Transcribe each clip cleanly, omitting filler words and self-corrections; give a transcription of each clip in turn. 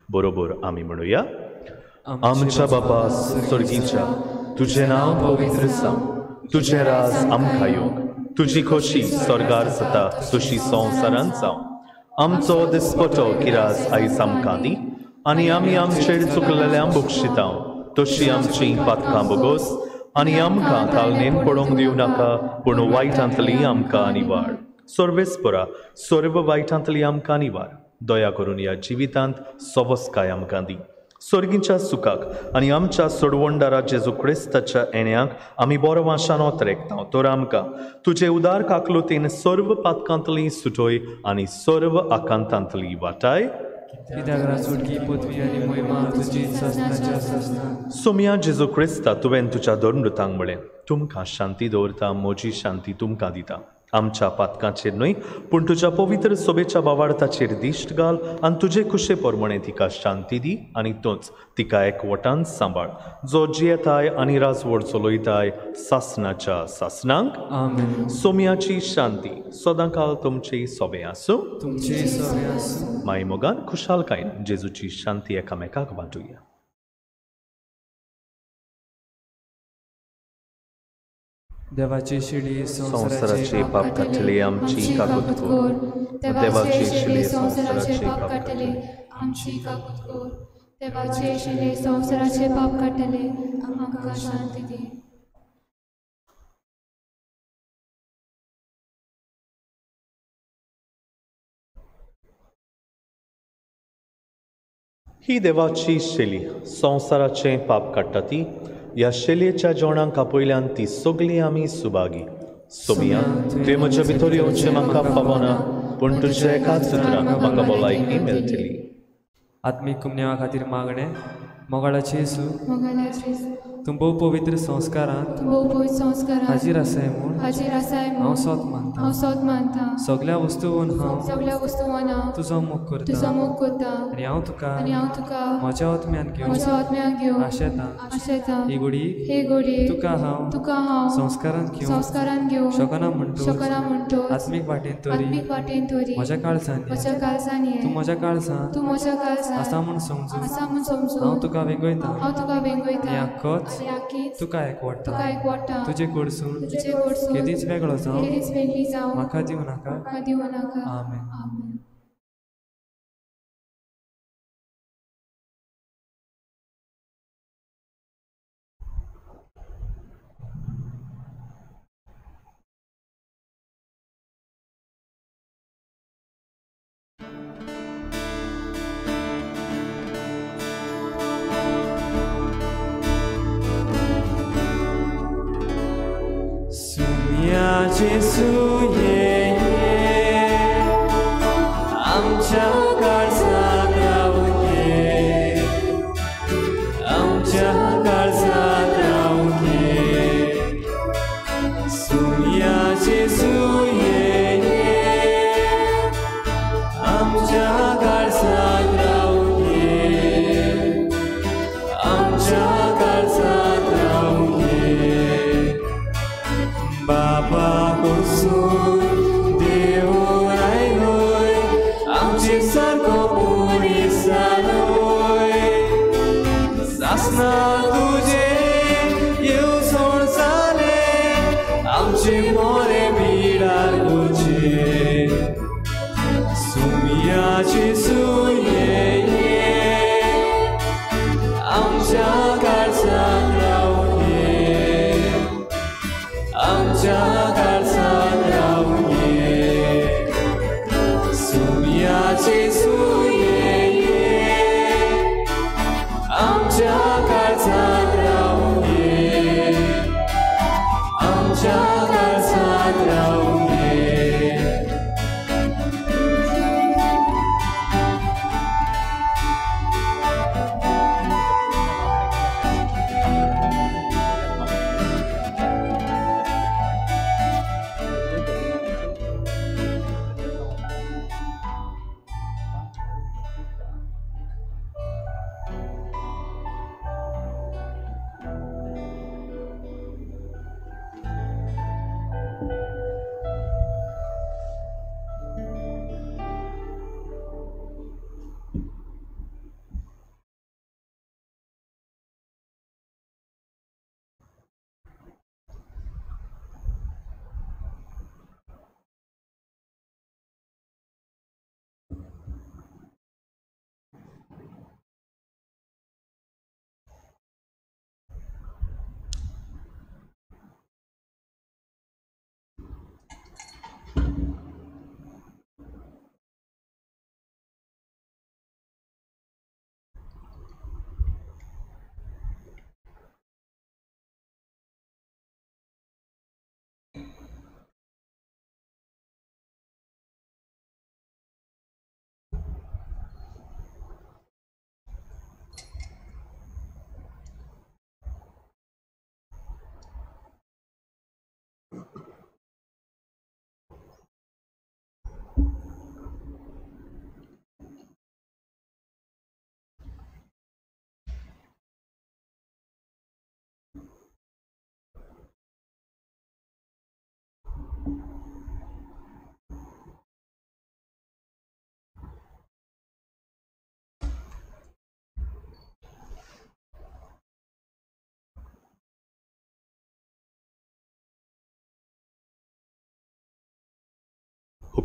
बरोबर आमी म्हणुया, आमच्या बापा स्वर्गीच्या, तुजें नांव पवित्र जावं, तुजें राज आमकां येवं, तुजी खोशी स्वर्गार जाता तशी संवसारांत जावं. आमचो दिसपटो किरास आयज आमकां दी आनी आमी आमचेर चुकलेल्यांक बक्षिता तशी आमची पातकां बोगोस आनी आमकां तालनेन पडोवंक दिवं नाका, पूण वायटांतली आमकां निवार. सर्वेस्परा सर्व वायटांतली आमकां निवार. दया करून ह्या जिवितांत सवस्काय आमकां दी. सर्गीच्या सुखाक आनी आमच्या सोडवणदारा जेजू क्रिस्ताच्या येण्याक आमी बरो वाशान ओतरेकता. तर आमकां तुजे उदार काकलुतीन सर्व पातकांतली सुटोय आनी सर्व आकांतांतली वाटाय. सोमया जेजू क्रिस्ता, तुवें तुज्या धर्मदूतांक म्हळें, तुमकां शांती दवरता, म्हजी शांती तुमकां दिता. आमच्या पातकांचेर न्हय पूण तुज्या पवित्र सोबेच्या बावार्थाचेर दिश्ट घाल आनी तुजे खुशे प्रमाणे तिका शांती दी आनी तूंच तिका एकवटान सांबाळ, जो जियेताय आनी राजवड चलयताय सासनाच्या सासनांक. सोम्याची शांती सदांकाल तुमची सोबे आसूं. माय मोगान खुशालकायेन जेजूची शांती एकामेकाक वांटुया. देवाची शिडी संवसाराचे पाप काडटले आमची काकूत कर. देवाची शिडी संवसाराचे पाप काडटले आमची काकूत कर. देवाचे शिडी संवसाराचे पाप काडटले आमकां शांती दी. ही देवाची शेली संवसाराचें पाप काडटा ती. ह्या शेलयेच्या जेवणाक आपयल्यान ती सगळीं आमी सुभागी. सोमिया, तुवें म्हज्या भितर येवचें म्हाका फावना, पूण तुज्या एकाच उतरान म्हाका भलायकी मेळटली. आत्मीक कुमनेवा खातीर मागणें. मोगाळाचे येसू, तूं भोव पवित्र संस्कारांत हाजीर आसाय म्हूण हांव सोत मानता. सगळ्या वस्तून हांव तुजो मोग करता आनी हांव तुका म्हज्या आत्म्यान घेवन आशेता. ही गोडी तुका हांव संस्कारांत घेवंक शकना म्हणटो आत्मीक वाटेन तरी म्हज्या काळजान तूं म्हज्या काळजांत आसा म्हूण समजून हांव तुका वेंगयता आनी आख्खोच तुका एकवटा. तुजे कडसून केदीच वेगळो जावं म्हाका दिवं नाका. आमेन. Jesu ye आमच्या काळजांत रावूं ये, आमच्या काळजांत रावूं ये. सुमिया जेसू ये आमच्या काळजांत रावूं ये, आमच्या काळजांत रावूं ये. बाबा कडसून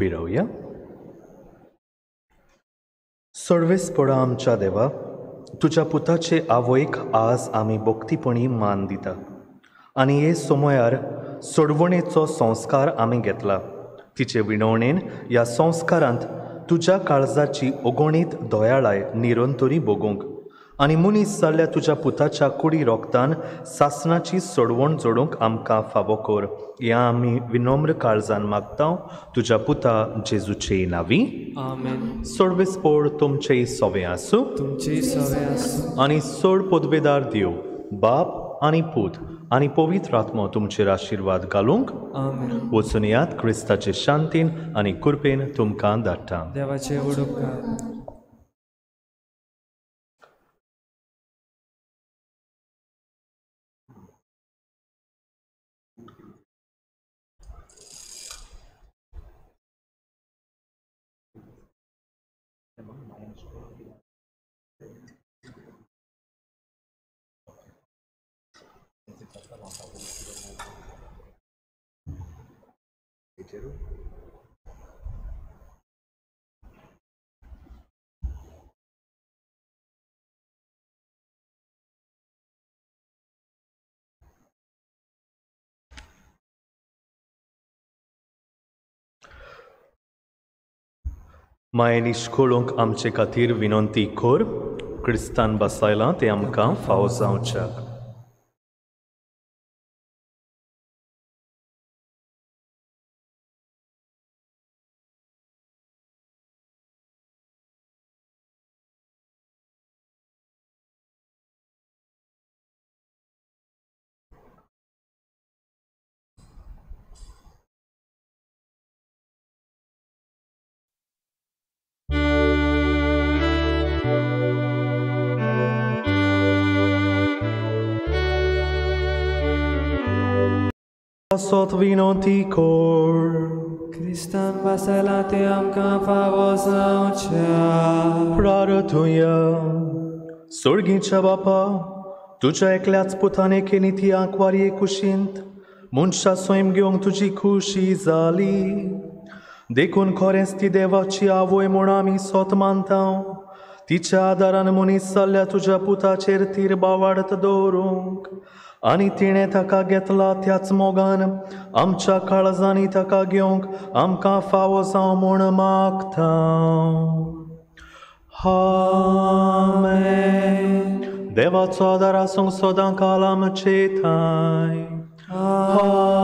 उबी रावया। सर्वेस्परा आमच्या देवा, तुज्या पुताचे आवयक आज आमी भक्तीपणी मान दिता आनी हे समयार सोडवणेचो संस्कार आमी घेतला। तिचे विणवणेन ह्या संस्कारांत तुज्या काळजाची अगणीत दयाळाय निरंतरी भोगूंक आनी मनीस जाल्ल्या तुज्या पुताच्या कुडी रोगतान सासणाची सोडवण जोडूंक आमकां फावो कर, ह्या आमी विनम्र काळजान मागता तुज्या पुता जेजूचे नांवी, आमेन। सर्वेस्पोर तुमचेय सवे आसूं, तुमचेय सवे आसूं। आनी चड पदवेदार देव बाप आनी पूत आनी पवित्र आत्मो तुमचेर आशिर्वाद घालूंक। आमेन। वचून यात क्रिस्ताचे शांतीन आनी कृपेन तुमकां धाडटा। देवाचे व्हड उपकार। माये निश्कोळूंक आमचे खातीर विनंती कर, क्रिस्तान बसायलां तें आमकां फावो जावच्याक। विनंती कर, क्रिस्तान बसायलां तें आमकां फावो जावच्याक। प्रार्थुया। सोर्गीच्या बापा, तुज्या एकल्याच पुतान एके निती आंकवारी कुशींत मनशा सैम घेवंक तुजी खुशी जाली, देखून खरेंच ती देवाची आवय म्हूण आमी सोत मानता। तिच्या आदारान मनीस जाल्ल्या तुज्या पुताचेर तीर बावाडत दवरूंक आनी तिणें ताका घेतला त्याच मोगान आमच्या काळजांनी ताका घेवंक आमकां फावो जावं म्हूण मागता। आमेन। देवाचो आदार आसूंक सदां काल आमचे ठांय। आमेन।